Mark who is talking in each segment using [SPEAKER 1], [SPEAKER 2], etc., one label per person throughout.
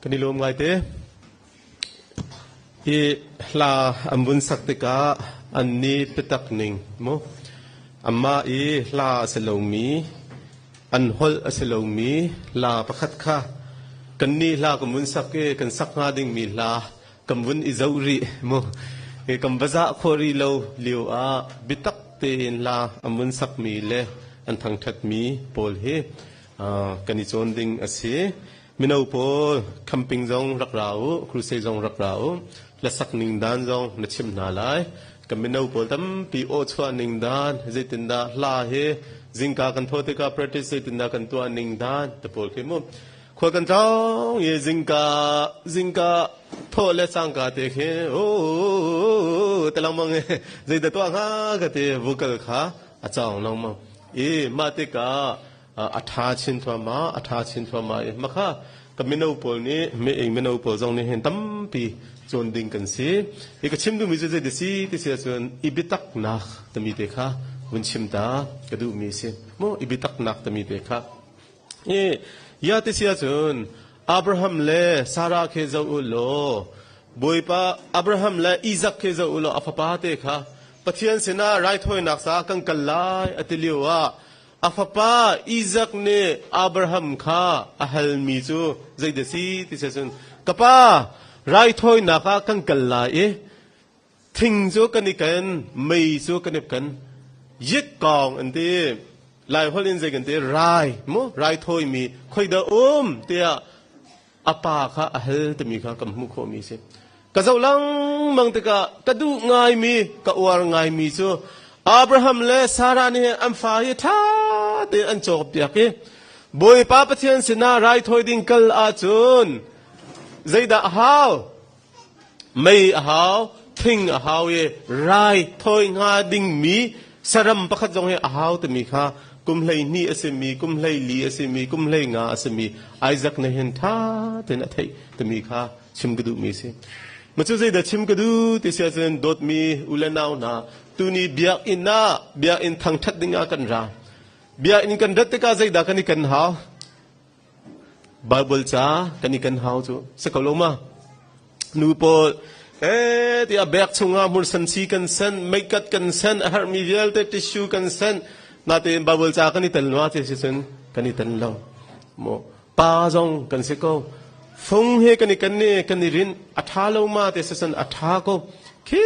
[SPEAKER 1] Kan i lawm ngaite. Hi hla an vun sak tikah an ni biatak ning mu. Amah i hla a si lomi, an holh a si lomi hla pakhat kha kannih hla kan vun sak i kan sak hnga dingmi hla kan vun i zoh rih mu. Hi kan va zah khawh rih lo lio ah biatak tein hla an vun sakmi le an thangṭhatmi pawl hi kan i cawn ding a si. Mino pawl camping zong rak ra u, crusade zong rak ra u. Hlasak ning dan zong na chimh hna lai. Kan mino pawl tampi aw chuah ning dan, zeitindah hla hi zingka kan thawh tikah practice zeitindah kan tuah ning dan te pawl khi mu. Khua kan tlawng i zingka zingka thawh le cangka te khi o te lengmang i zeidah tuah hnga ka ti vocal kha a cawng lengmang. I mah tikah a ṭha chin thluahmah, a ṭha chin thluahmah i makha ka mino pawl nih mi mino pawl zong nih hin tampi cawn ding kan si. Hi ka chim duhmi cu zei si ti si ahcun i biataknak timi te kha vun chim ta ka duhmi si. Mu i biataknak timi te kha. I ya ti si ahcun Abraham le Sarah khi zoh u law Bawipa Abraham le Isaac khi zoh u law a fapa te kha Pathian sinah raithawinak caah kan kal lai a ti lio ah A fapa Isaac nih Abraham kha a halmi cu zeidah si ti cun ka pa raithawinak ah kan kal lai i thing cu kan i ken mei cu kan i ken yit kawng an ti lai holh in zei kan ti rai mu raithawimi khoidah um tiah a pa kha a hal timi kha kan hmuh khawhmi a si. Ka zoh lengmang tikah ka duh ngaimi, ka uar ngaimi cu Abraham le Sarah nih an fa hi ṭha tein an cawkpiak i Bawipa Pathian sinah raithawi ding kal ahcun zeidah a hau? Mei a hau, thing a hau i rai thawi hnga dingmi saram pakhat zong hi a hau timi kha kum 12 a simi, kum 14 a simi, kum 15 a simi Isaac nih hin ṭha tein a theih timi kha chim ka duhmi a si. Ma cu zeidah chim ka duh ti si ahcun dawtmi u le nau hna tuni biakinn ah biakinn thangṭhat ding ah kan ra. Biakinn kan rat tikah zeidah kan i kan hau? Bible ca kan i kan hau cu si ko lo ma? Nu pawl eh tiah bag chungah hmursan si kan sen, meikat kan sen, a herhmi vialte tissue kan sen. Natein Bible ca kan i tel ma ti si cun kan i tel lo. Mo pa zong kan si ko. Fung he kan i kan ni kan i rin a tha lo ma ti si cun a tha ko. Khi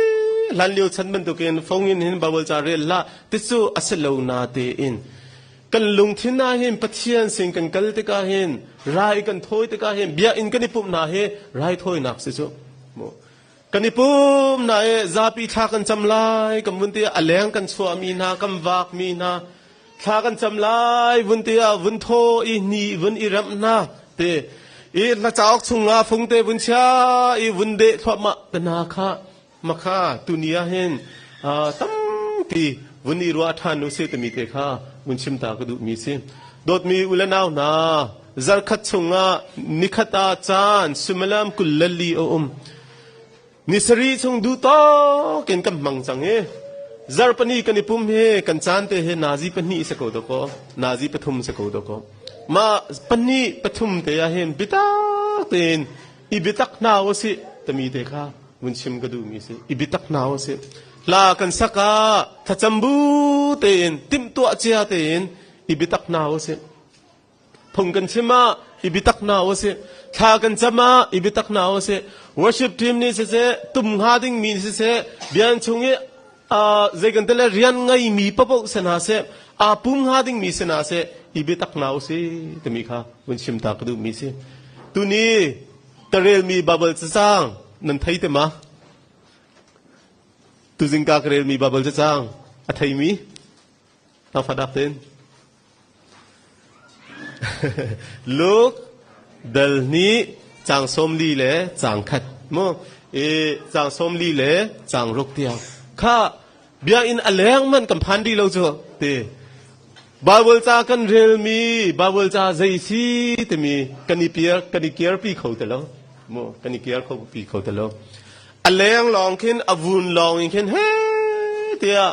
[SPEAKER 1] hlan lio chan bantukin fung in hin Bible ca rel la ti cu a si lo na tein Kan lungthin ah hin Pathian sin kan kal tikah hin rai kan thawi tikah hin biakinn kan i pumh hna hi raithawinak si cu. Kan i pum na i zapi thla kan cam lai kan vun ti a leng kan chuah mi hna kan vak mi hna thla kan cam lai vun ti ah vun thaw i ni vun i ramh hna te i hla cauk chungah fungte vun chia i vun deh thluahmah te hna kha Makha tuni ah hin tampi vun i ruah ṭhan u sih timi te kha vun chim ta ka duhmi si. Dawtmi u le nau hna, zarkhat chungah nikhat ah caan suimilam 24 a um. Ni sarih chung duh tawk in kan hmang cang i zarpani kan i pum hi kan caan te hi nazi pahnih si ko dakaw, nazi pathum si ko dakaw. Mah pahnih pathum te ah hin biatak tein i biatak hna u sih timi te kha vun chim ka duhmi si i biatak hna u sih. Hla kan sak ah thlacam bu tein timhtuah cia tein i biatak hna u sih. Phung kan chim ah i biatak hna u sih. Thla kan cam ah i biatak hna u sih. Worship team nih siseh, tum hnga dingmi siseh, bian chung i zei kan tele rian ngeimi papoh se hna seh, aa pum hnga dingmi se hna seh, i biatak hna u sih timi kha vun chim ta ka duhmi si. Tuni ka relmi Bible cacang nan thei te ma? Tuzing ka ka relmi Bible cacang a theimi? Tangfadak ten. Luke dal hnih cang 40 le cang khat mu i cang 40 le cang ruk tiang kha biakinn a leng man kan phan rih lo cu ti Bible ca kan relmi Bible ca zei si timi kan i piar kan i kiarpi kho te lo mu kan i kiar kho pi kho te lo a leng lawng khin a vun lawng in khin he tiah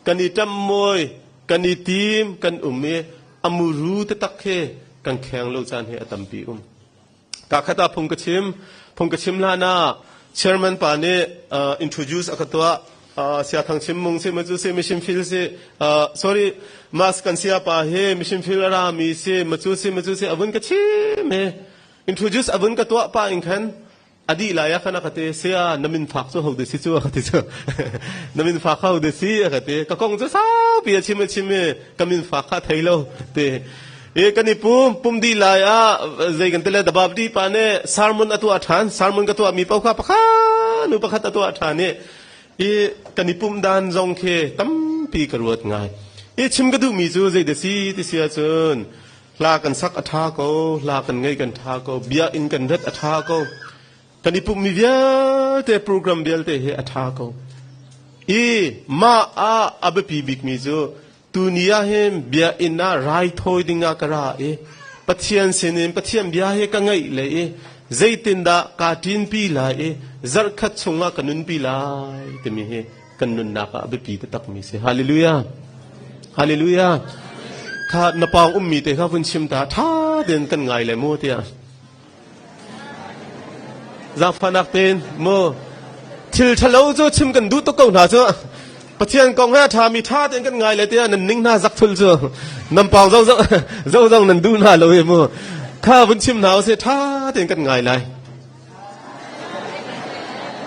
[SPEAKER 1] kan i ṭam mawi kan i tim kan um i a muru taktak he kan kheng lo caan hi a tampi um. Ka khat ah phung ka chim. Phung ka chim hlan ah chairman pa nih introduce a ka tuah. Sia Thang Chim Mung si ma cu si mission field si sorry mas kan sia pa hi mission field a ra mi si ma cu si ma cu si a vun ka chim he introduce a vun ka tuah pa in khan a dih lai ah khan a ka ti sia na min fak cu ho de si cu a ka ti cu na min fak ho de si a ka ti ka kong cu saupi a chim a chim i ka min fak kha thei lo ti i kan i pum pum dih lai ah zei kan ti le dabab di pa nih sermon a tuah ṭhan sermon ka tuah mi paoh kha pakhat nu pakhat a tuah ṭhan i i kan i pumh dan zong khi tampi ka ruat ngai i chim ka duhmi cu zei da si ti si ahcun Hla kan sak a ṭha ko, hla kan ngaih kan ṭha ko, biakinn kan rat a ṭha ko. Kan i pumhmi vialte program vialte hi a ṭha ko. I mah ah a biapi bikmi cu tuni ah hin biakinn ah raithawi dingah ka ra i Pathian sinin Pathian bia hi ka ngaih le i zeitindah kaa ṭinpi lai i zarhkhat chungah ka nunpi lai timi hi kan nunnak ah a biapi taktakmi si. Hallelujah. Hallelujah. Kha na pawng ummi te kha vun chim ta tha tein kan ngai le mu tiah. Zaangfahnak tein mu thil ṭhalo cu chim kan duh tuk ko hna cu. Pathian kong he a ṭhami ṭha tein kan ngai le tiah nan ning hna zak thul cu nan pawng zo zo zo nan duh hna lo i mu. Kha vun chim hna usih ṭha tein kan ngai lai.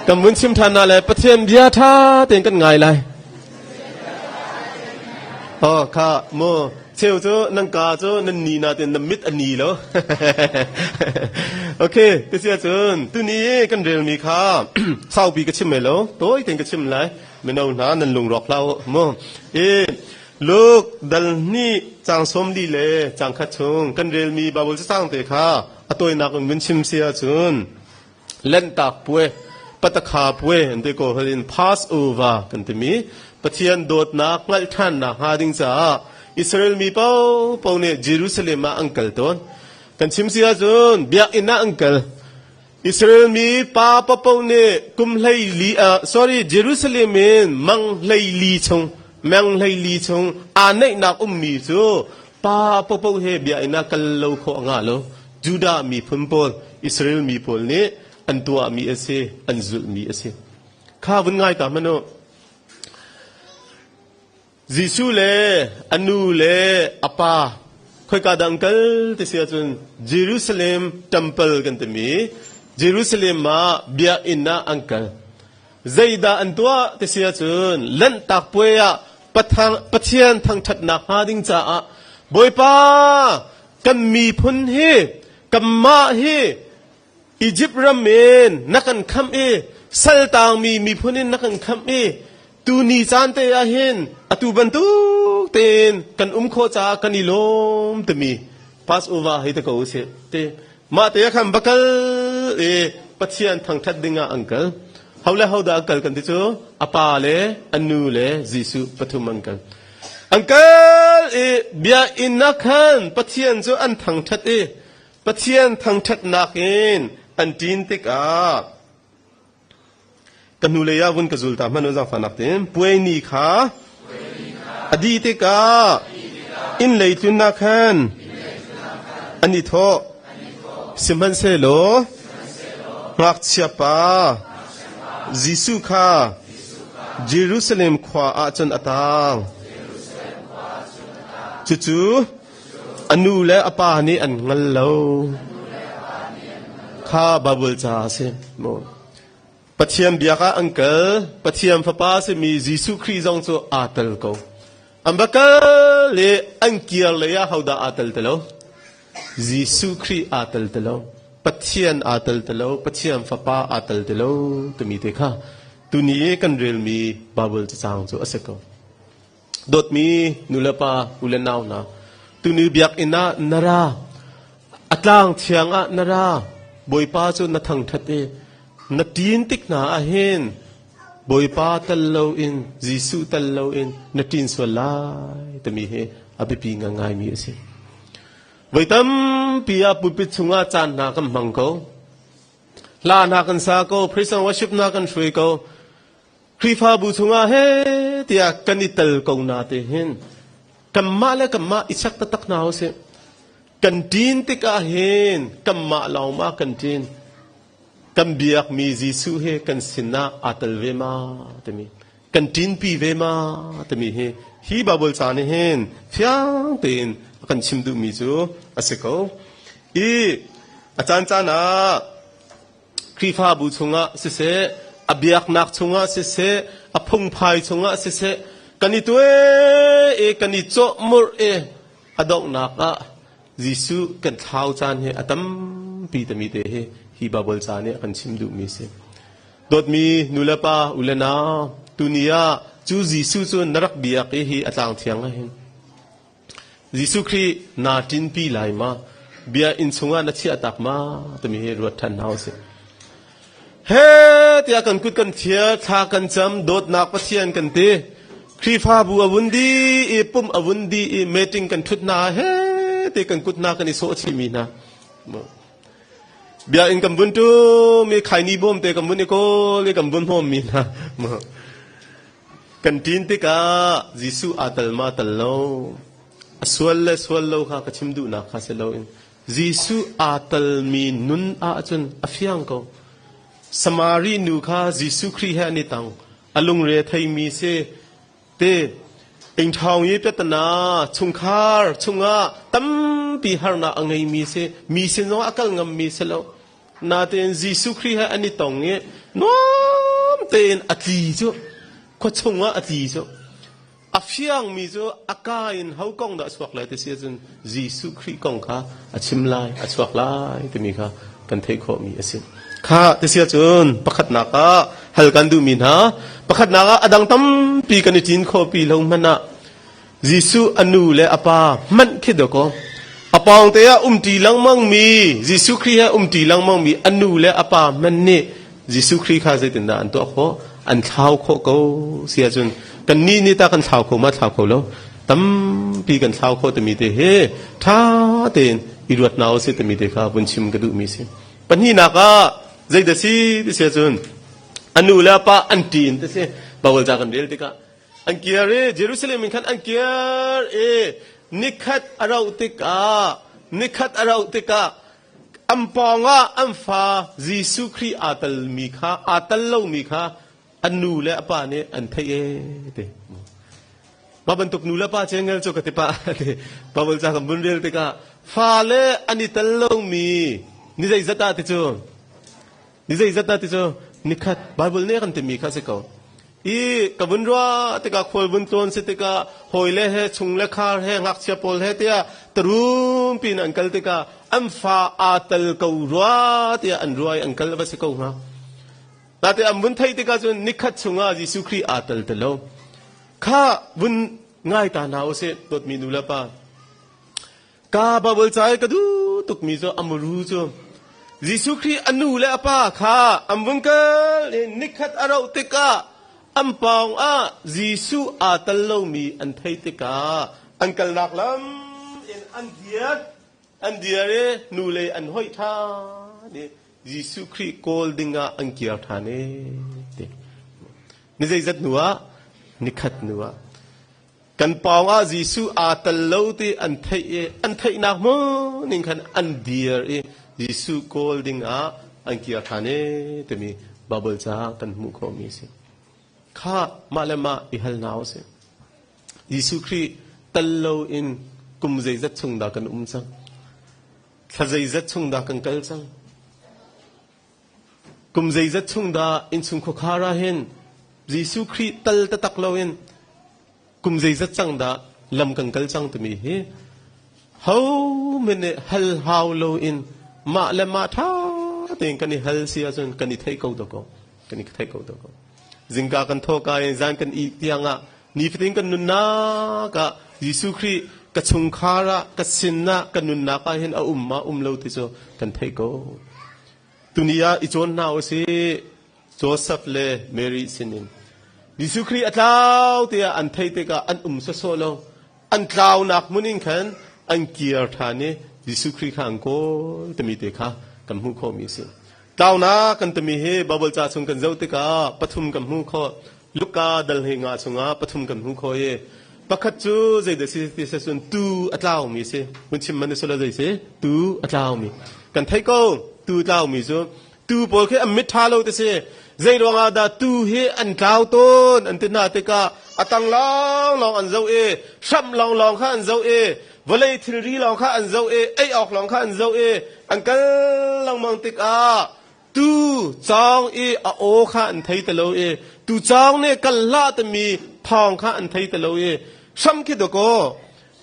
[SPEAKER 1] Kan vun chim ṭhan na le Pathian bia ṭha tein kan ngai lai. Oh, kha mu cheu cu nan ka cu nan ni na tein nan mit a ni lo. Okay, tisia cun tuni kan relmi kha saupi ka chim mai lo, tawi tein ka chim lai. Mino hna nan lungrawk hlah u mu. I Luke dal hnih caang 40 le caang khat chung kan relmi Bible cacang te kha a tawinak in vun chim si ahcun Lanhtak puai patakha puai an ti ko hal in Passover kan timi Pathian dawtnak hngalh ṭhannak hnga ding caah Israel mi paohpaoh nih Jerusalem ah an kal tawn. Kan chim si ahcun biakinn ah an kal. Israel mi pa paohpaoh nih kum 14 sorry Jerusalem in mang 14 chung mang 14 chung aa neihnak ummi cu pa paohpaoh he biakinn ah kal lo khawh a ngah lo. Judah miphun pawl, Israel mi pawl nih an tuahmi a si, an zulhmi a si. Kha vun ngai ta hmanh u. Jesuh le a nu le a pa khoika dang kal ti si ahcun Jerusalem temple kan timi Jerusalem ah biakinn ah an kal. Zeidah an tuah ti si ahcun Lanhtak puai ah Pathian thangṭhatnak hnga ding caah Bawipa kan miphun hi kanmah hi Izipt ram in na kan khamh i saltangmi miphun in na kan khamh i tuni caan te ah hin atu bantuk tein kan um khawh caah kan i lawm timi Passover hei te ko usih ti mah te ah khan va kal i Pathian thangṭhat ding ah an kal. Ho le ho dah an kal kan ti cu a pa le a nu le Jesuh pathum an kal. An kal i biakinn ah khan Pathian cu an thangṭhat i Pathian thangṭhatnak in an ṭin tikah ka hnulei ah vun ka zul ta hmanh u zaangfahnak tein puai ni kha a dih tikah inn lei tlunnak khan an i thawh. Sihmanhsehlaw ngakchia pa Jesuh kha Jerusalem khua ah cun a taang. Cucu A nu le a pa nih an hngal lo. Kha Baibal ca a si. Pathian biak ah an kal. Pathian fapa a simi Jesuh Khrih zong cu aa tel ko. An va kal i an kir lei ah hodah aa tel ti lo? Jesuh Khrih aa tel ti lo. Pathian aa tel ti lo. Pathian fapa aa tel ti lo timi te kha tuni i kan relmi Baibal cacang cu a si ko. Dawtmi nulepa u le nau hna, tuni biakinn ah na ra, a tlang thiang ah na ra, Bawipa cu na thangṭhat i na ṭin tik hna ah hin Bawipa tel loin, Jesuh tel loin na ṭin sual lai timi hi a biapi ngaingaimi a si. Voi tampi ah pulpit chungah caan hna kan hmang ko. Hla hna kan sa ko, praise and worship hna kan hruai ko. Khrihfabu chungah he tiah kan i tel ko na te hin kanmah le kanmah i check taktak hna usih. Kan ṭin tikah hin kanmah lawng ma kan ṭin? Kan biakmi Jesuh hi kan sinah aa tel ve ma timi kan ṭinpi ve ma timi hi hi Baibal ca nih hin fiang tein a kan chim duhmi cu a si ko. I a caancaan ah Khrihfabu chungah siseh, a biaknak chungah siseh, a phungphai chungah siseh, kan i tuai i kan i cawhmurh i a donghnak ah Jesuh kan thlau caan hi a tampi tami te hi hi Baibal ca nih a kan chim duhmi si. Dawtmi nulepa u le nau, tuni ah cu Jesuh cu na rak biak i hi a tlang thiang ah hin Jesuh Khrih naa ṭinpi lai ma? Bia inn chungah na chiah tak ma? Timi hi ruat ṭhan hna usih. He tiah kan kut kan thial, thla kan cam, dawtnak Pathian kan ti. Khrihfabu a vun di i pum a vun di i meeting kan ṭhut hna he ti kan kut hna kan i sawh chihmi hna. Bia in kan vun ṭum i khaini bawm te kan vun i kawl i kan vun hmawmmi hna. Kan ṭin tikah Jesuh aa tal ma tal lo, a sual le sual lo kha ka chim duhnak kha si loin Jesuh aa talmi nun ahcun a fiang ko. Samari nu kha Jesuh Khrih he an i tang. A lungre theimi si. Te, tingṭhawng i piatana chungkhar chungah tampi harnak a ngeimi si. Mi sin zongah a kal ngammi si lo. Natein Jesuh Khrih he an i tong i nuam tein a tli cu khua chungah a tli cu a fiangmi cu a ka in ho kong dah chuak lai ti si ahcun Jesuh Khrih kong kha a chim lai a chuak lai timi kha kan theih khawhmi a si. Kha ti si ahcun pakhatnak ah hal kan duhmi hna pakhatnak ah a dang tampi kan i ṭin khawh pi lo hmanh ah Jesuh a nu le a pa hmanh khi dawkaw a pawngte ah umṭi lengmangmi Jesuh Khrih he umṭi lengmangmi a nu le a pa hmanh nih Jesuh Khrih kha zeitindah an tuah khawh? An thlau khawh ko si ahcun kannih nih tah kan thlau kho ma thlau kho lo? Tampi kan thlau khawh timi te hi ṭha tein i ruat hna usih timi te kha vun chim ka duhmi si. Pahnihnak ah zeidah si ti si ahcun a nu le a pa an ṭin ti si. Baibal ca kan rel tikah An kir i Jerusalem in khan an kir i nikhat a rauh tikah nikhat a rauh tikah an pawngah an fa Jesuh Khrih aa telmi kha aa tel lomi kha an nu le a pa nih an theih ee ti. Mah bantuk nu le pa cengel cu ka ti pah ti. Bible ca kan vun rel tikah fale an i tel lomi ni zeizat ah ti cu Ni zeizat dah ti cu nikhat Bible nih a kan timi kha a si ko. I ka vun ruah tikah khual vun tlawn si tikah hawile he chung le khar he ngakchia pawl he tiah tarum pin an kal tikah an fa aa tel ko rua tiah an ruai an kal va si ko hnga. Nate an vun theih tikah cun nikhat chungah Jesuh Khrih aa tel ti lo. Kha vun ngai ta hna usih dawtmi nu le pa. Ka Bible ca i ka duh tukmi cu a muru cu Jesuh Khrih a nu le a pa kha an vung kal i nikhat a rauh tikah an pawng ah Jesuh aa tel lomi an theih tikah an kalnak lam in an dir an dir i hnulei an hoih ṭhan i Jesuh Khrih kawl dingah an kir ṭhan i ti. Ni zeizat hnu ah? Nikhat hnu ah. Kan pawng ah Jesuh aa tel lo ti an theih i an theihnak hmun in khan an dir i Jesuh kawl ding ah an kir ṭhan i timi Baibal ca kan hmuh khawhmi a si. Kha mah le mah i hal hna usih. Jesuh Khrih tel loin kum zeizat chung dah kan um cang? Thla zeizat chung dah kan kal cang? Kum zeizat chung dah innchung khuakhar ah hin Jesuh Khrih tal taktak loin kum zeizat cang dah lam kan kal cang timi hi ho men nih hal hau loin mah le mah ṭha tein kan i hal si ahcun kan i theih ko dawkaw kan i theih ko dawkaw zingka kan thawhka in zan kan ih tiangah nifatin kan nunnak ah Jesuh Khrih ka chungkhar ah ka sin ah ka nunnak ah hin a um ma um lo ti cu kan theih ko. Tuni ah i cawn hna usih. Joseph le Mary sinin Jesuh Khrih a tlau tiah an theih tikah an um sawsawh lo. An tlaunak hmun in khan an kir ṭhan i Jesuh Khrih kha an kawl timi te kha kan hmuh khawhmi a si. Tlaunak kan timi hi Baibal ca chung kan zoh tikah pathum kan hmuh khawh. Luka dal hi nga chungah pathum kan hmuh khawh i. Pakhat cu zeidah si ti si cun tuu a tlaumi si. Hun chim man sila zei si? Tuu a tlaumi. Kan theih ko tuu tlaumi cu tuu pawl khi an mit ṭha lo ti si. Zei ruangah dah tuu hi an tlau tawn an ti hna tikah a tang lawnglawng an zoh i hramh lawnglawng kha an zoh i vawlei thilri lawng kha an zoh i ei awk lawng kha an zoh i an kal lengmang tikah tuu cawng i a aw kha an thei ti lo i tuu cawng nih kal hlah timi thawng kha an thei ti lo i hram khi dakaw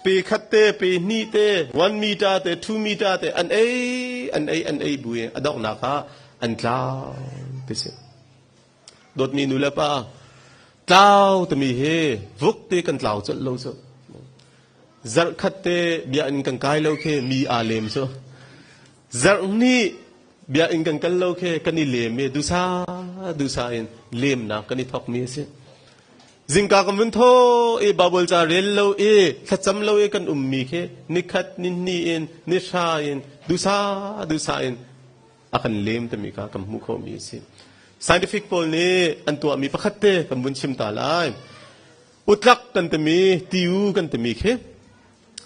[SPEAKER 1] pe khat te pe hnih te 1 meter te 2 meter te an ei an ei an ei bu i a donghnak ah an tlau ti si. Dawtmi nu le pa, tlau timi hi vuk te kan tlau colh lo cu. Zarh khat te bia in kan kai lo khi mi aa lem cu. Zarh hnih bia in kan kal lo khi kan i lem i dusa dusa in lemnak kan i thawk mi a si. Zingka kan vun tho i Bible ca rel lo i thlacam lo i kan um mi khi nikhat ni hnih in ni hra in dusa dusa in a kan lem timi kha kan hmuh khawhmi a si. Scientific pawl nih an tuahmi pakhat te kan vun chim ta lai. Utlak kan timi, tiu kan timi khi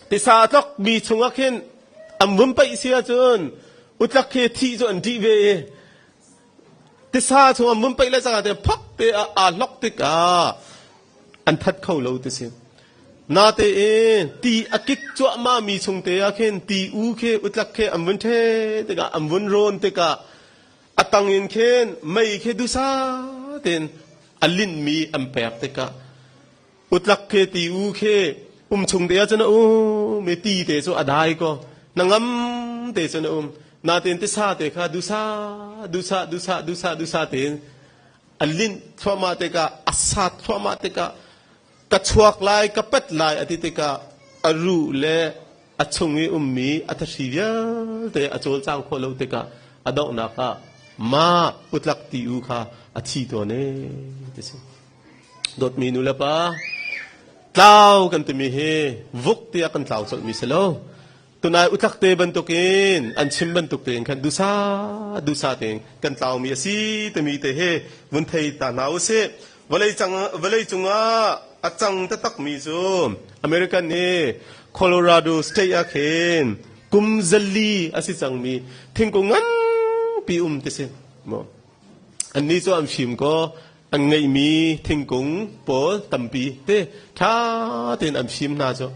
[SPEAKER 1] tisa a tlokmi chungah khin an vun paih si ahcun utlak khi thih cu an ṭih ve i tisa chung an vun paih le cangah te phok te ah aa hlok tikah an that kho lo ti si. Natein ti a kik cuahmah mi chung te ah khin ti u khi utlak khi an vun ṭhe tikah an vun rawn tikah a tang in khin mei khi dusa tein a linhmi an pek tikah utlak khi ti u khi um chung te ah cun a um i ti te cu a dai ko hnangam te cun a um. Natein tisa te kha dusa dusa dusa dusa dusa tein a linh thluahmah tikah a sat thluahmah tikah ka chuak lai ka pat lai a ti tikah a ruh le a chung i ummi a thahri vialte a cawlcang khawh lo tikah a donghnak ah mah utlak ti u kha a thi tawn ee ti si. Dawtmi nu le pa, tlau kan timi hi vuk tiah kan tlau colhmi si lo. Tunai utlak te bantukin an chim bantuk tein khan dusa dusa tein kan tlaumi a si timi te hi vun thei ta hna usih. Vawlei cang vawlei cungah a cang taktakmi cu American i Colorado State ah khin kum 400 a si cangmi thingkung nganpi um ti si. Annih cu an fim kaw an ngeihmi thingkung pawl tampi te ṭha tein an fim hna cu.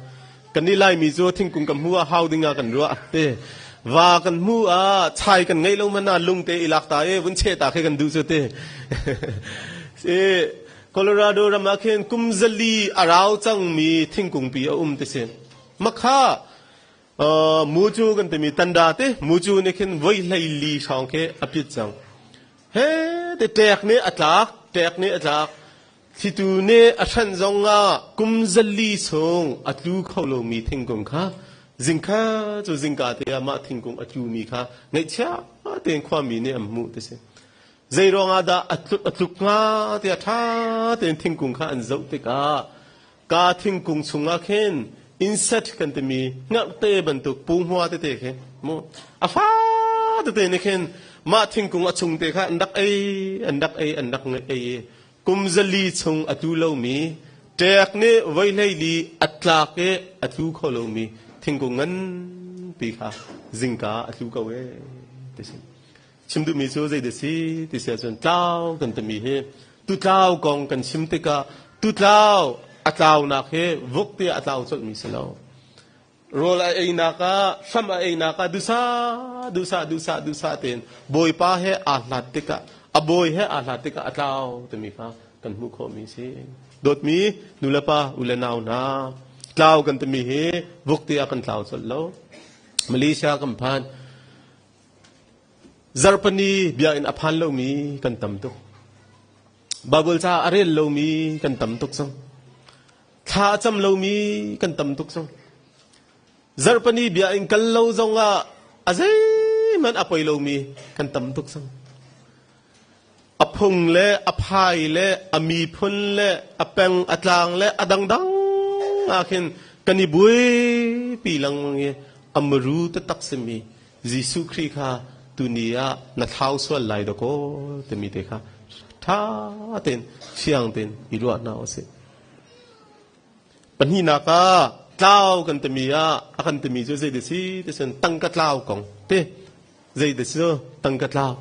[SPEAKER 1] Kannih Laimi cu thingkung kan hmu ah hau ding ah kan ruah te. Va kan hmu ah chai kan ngeih lo hmanh ah lung te i lak ta i vun cheh ta khi kan duh cu te. Si Colorado ram ah khin kum 400 a rau cangmi thingkung pi a um ti si. Makha Mucu kan timi tanda te mucu nih khin voi 14 hrawng khi a pit cang. He te ṭek nih a tlak, ṭek nih a tlak. Thlitu nih a hranh zong ah kum 400 chung a tlu kho lomi thingkung kha zingkha cu zingka te ah mah thingkung a tlumi kha ngaihchia tein khuami nih an hmuh ti si. Zei ruangah dah a tluk a tluk hnga tiah ṭha tein thingkung kha an zoh tikah Ka thingkung chungah khin insect kan timi hngerhte bantuk punghua tete khi mu a fa tete nih khin mah thingkung a chung te kha an rak ei an rak ei an rak ei i kum 400 chung a tlu lomi ṭek nih voi 14 a tlak i a tlu kho lomi thingkung nganpi kha zingka a tlu ko ee ti si. Chim duhmi cu zeidah si ti si ahcun tlau kan timi hi tutlau kong kan chim tikah tutlau a tlaunak hi vuk tiah a tlau colhmi si lo. Rawl a einak ah, hram a einak ah dusa dusa dusa dusa tein Bawipa he aa hlat tikah a bawi he aa hlat tikah a tlau timi kha kan hmuh khawhmi si. Dawtmi nulepa u le nau hna, tlau kan timi hi vuk tiah kan tlau colh lo. Malaysia kan phan. Zarhpini biakinn a phan lomi kan tam tuk. Baibal ca a rel lomi kan tam tuk cang. Thla a cam lomi kan tam tuk cang. Zarhpini biakinn kal lo zongah a zeihmanh a poi lomi kan tam tuk cang. A phung le a phai le a miphun le a peng a tlang le a dangdang ah khin kan i buaipi lengmang i a muru taktak simi Jesuh Khrih kha tuni ah na thlau sual lai dakaw timi te kha ṭha tein fiang tein i ruah hna usih. Pahnihnak ah tlau kan timi ah a kan timi cu zei si ti cun tangka tlau kong te zei ti si tangka tlau.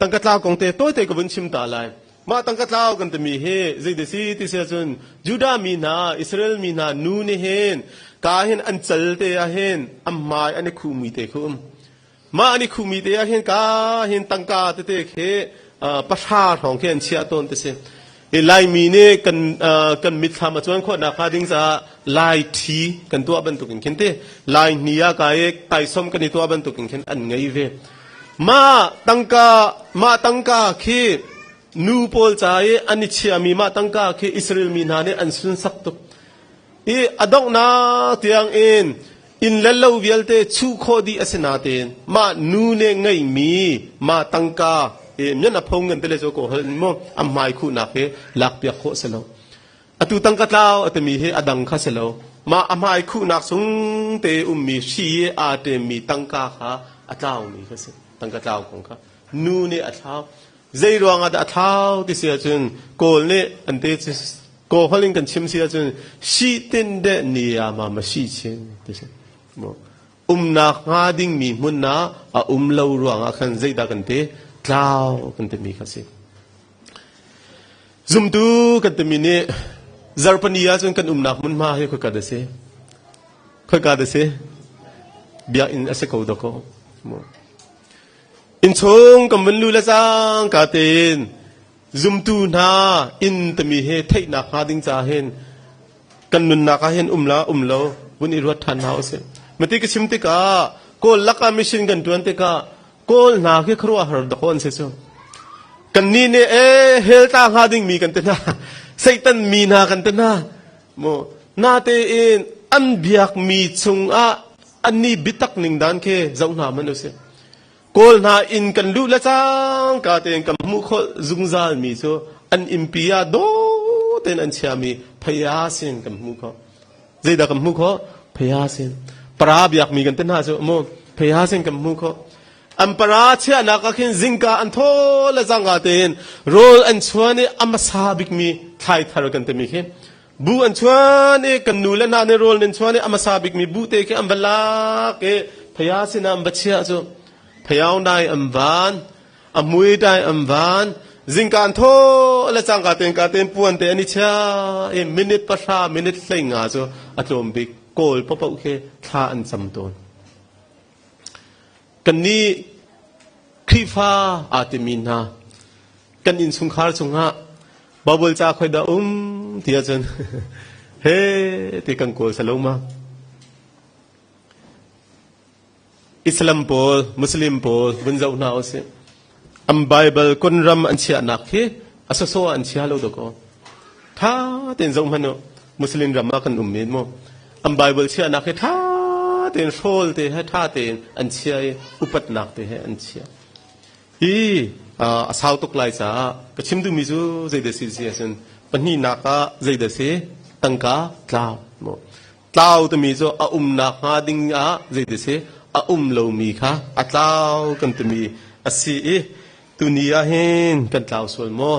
[SPEAKER 1] Tangka tlau kong te tawite ka vun chim ta lai. Mah tangka tlau kan timi hi zei ti si ti si ahcun Judah mi hna, Israel mi hna nu nih hin ka hin an cal te ah hin an hmai an i khuhmi te khu um. Mah an i khuhmi te ah hin ka hin tangka tete khi pahra hrawng khi an chiah tawn ti si. Hi Laimi nih kan kan mitthlam a cuan khawhnak hnga ding caah Lai ṭhi kan tuah bantukin khin ti Lai hni ah ka i taisom kan i tuah bantukin khin an ngei ve. Mah tangka mah tangka khi nu pawl ca i an i chiahmi mah tangka khi Israel mi hna nih an sunsak tuk. I a donghnak tiang in inn le lo vialte chuh khawh dih a si natein mah nu nih ngeihmi mah tangka i mian a phong ngan tele cu ko hal mu a hmai khuhnak hi lakpiak khawh si lo. Atu tangka tlau a timi hi a dang kha si lo. Mah a hmai khuhnak sung te ummi hri i aa ṭemmi tangka kha a tlaumi kha si. Tangka tlau kong kha nu nih a thlau. Zei ruangah dah a thlau ti si ahcun Kawl nih an te Kawl holh in kan chim si ahcun si tin de ni ya ma ma si chin ti si. Umnak hnga dingmi hmun ah a um lo ruangah khan zeidah kan ti tlau kan timi kha si. Zumtu kan timi nih zarpani ahcun kan umnak hmunhma hi khoika dah si? Khoika dah si? Biakinn a si ko dakaw. Innchung kan vun lu le cangka tein zumtu hna inn timi hi theihnak hnga ding caah hin kan nunnak ah hin um la um lo vun i ruat ṭhan hna usih. Mati ka chim tikah Kawl lakah mission kan ṭuan tikah Kawl hna khi khuaruahhar dawh an si cu. Kannih nih ee hell tla hnga dingmi kan ti hna. Satan mi hna kan ti hna. Mu natein an biakmi chungah anni biatak ning dan khi zoh hna hmanh usih. Kawl hna inn kan luh le cangka tein kan hmuh khawh zungzal mi cu an innpi ah dawh tein an chiami phaya sin kan hmuh khawh. Zeidah kan hmuh khawh? Phaya sin. Para biakmi kan ti hna cu mu phaya sin kan hmuh khawh. An para chiahnak ah khin zingka an thaw le cangka tein rawl an chuan i a hmasa bikmi thlai thar kan timi khi bu an chuan i kan nu le hna nih rawl nan chuan i a hmasa bikmi bu te khi an va lak i phaya sinah an va chiah cu phayau nai an van a mui dai an van zingka an thaw le cangka ten ka ten puan te an i chia i minute 10 minute 15 cu a tlawm bik kawl paoh khi thla an cam tawn kannih Khrihfa aa timi hna kan innchungkhar chungah Bible ca khoi dah um ti ahcun he ti kan kawl salo ma. Islam pawl, Muslim pawl vun zoh hna usih. An Bible kunram an chiahnak khi a sawsawh ah an chia lo dakaw. Tha tein zoh hmanh u. Muslim ram ah kan um men mu. An Bible chiahnak hi tha tein hrawl te he tha tein an chia i upatnak te he an chia. Hi a sau tuk lai caah ka chim duhmi cu zeidah si si ahcun pahnihnak ah zeidah si tangka tlau mu. Tlau timi cu a umnak hnga ding ah zeidah si a um lomi kha a tlau kan timi a si i tuni ah hin kan tlau sual maw?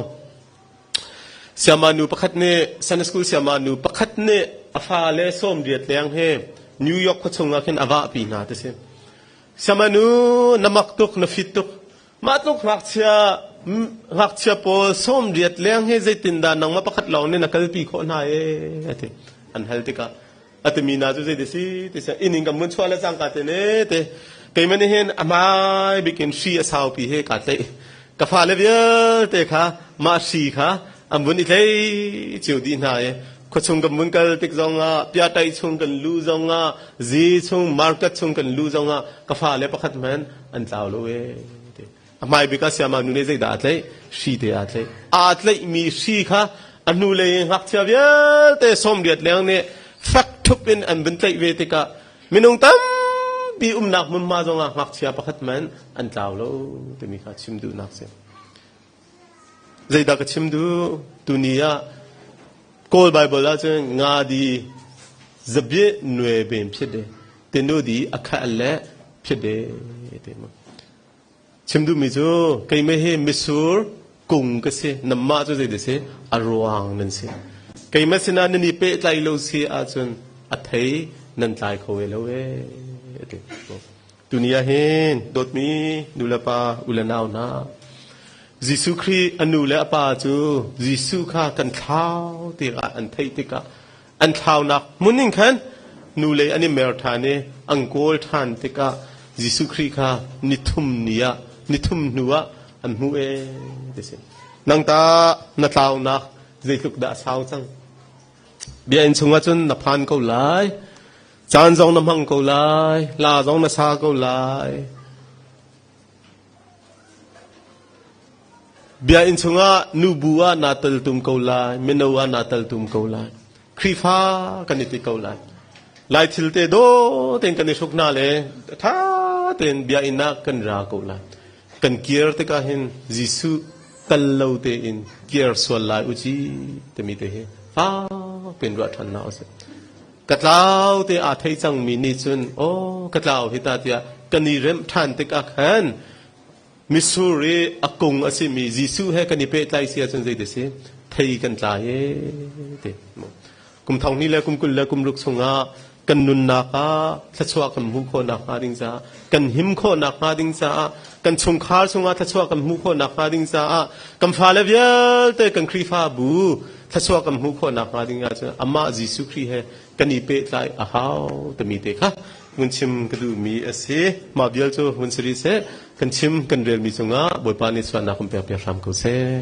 [SPEAKER 1] Siama nu pakhat nih Sunday school siama nu pakhat nih a fale 80 leng he New York khuachung ah khin a vahpi hna ti si. Siama nu na mak tuk na fit tuk. Mah tluk ngakchia ngakchia pawl 80 leng hi zeitindah nangmah pakhat lawng nih na kalpi khawh hna ee ati. An hal tikah a timi na cu zei ti si ti si inn in kan vun chuah le cangka te ne te keimah nih hin a hmai bikin hri a saupi he kaa tlaih ka fale vialte kha mah hri kha an vun i tlei cio dih hna i khuachung kan vun kal tik zongah piatai chung kan lu zongah zi chung market chung kan lu zongah ka fale pakhat hmanh an tlau lo e ti a hmai bik ah siama nu nih zeidah aa tlaih hri te aa tlaih aa tlaihmi hri kha a hnulei ngakchia vialte 80 leng nih fek ṭhup in an vun tlaih ve tikah minung tampi umnak hmunhma zongah ngakchia pakhat man an tlau lo timi kha chim duhnak si zeidah ka chim duh tuni ah Kawl Bible ahcun nga di zabie nue ben phiat de tenu di akha le phiat de te mu Chim duhmi cu keimah hi mitsur kung ka si, nanmah cu zeidah si? A ruang nan si. Keimah sinah nan i pehtlaih lo si ahcun a thei nan tlai kho ve lo ee a ti. Tuni ah hin dawtmi nulepa u le nau hna, Jesuh Khrih a nu le a pa cu Jesuh kha kan thlau tikah an theih tikah an thlaunak hmun in khan nulei an i mer ṭhan i an kawl ṭhan tikah Jesuh Khrih kha nithum ni ah nithum hnu ah an hmuh ee ti si. Nang ta na tlaunak zeitluk dah a sau cang? Biakinn chungah cun na phan ko lai. Caan zong na hmang ko lai. La zong na sa ko lai. Biakinn chungah nubu ah naa teltum ko lai, mino ah naa teltum ko lai. Khrihfa kan i ti ko lai. Lai thil te dawh tein kan i hruk hna le ṭha tein biakinn ah kan ra ko lai. Kan kir tikah hin Jesuh tal lo tein kir sual lai u ci timi te hi fak piin ruah ṭhan hna usih. Ka tlau te aa thei cangmi nih cun aw ka tlau hi ta tiah kan i remh ṭhan tikah khan mitsur i a kung a simi Jesuh he kan i pehtlai si ahcun zei ti si thei kan tlai ee ti. Kum thong hnih le kum 20 le kum ruk chungah kan nunnak ah thluachuah kan hmuh khawh nakhnga ding caah kan him khawh nakhnga ding caah kan chungkhar chungah thluachuah kan hmuh khawh nakhnga ding caah kan fale vialte kan Khrihfabu thluachuah kan hmuh khawh nakhnga ding ahcun amah Jesuh Khrih he kan i pehtlai a hau timi te kha vun chim ka duhmi a si. Mah vial cu vun si rih seh. Kan chim kan relmi cungah Bawipa nih sualnak kan pek piak hram ko seh.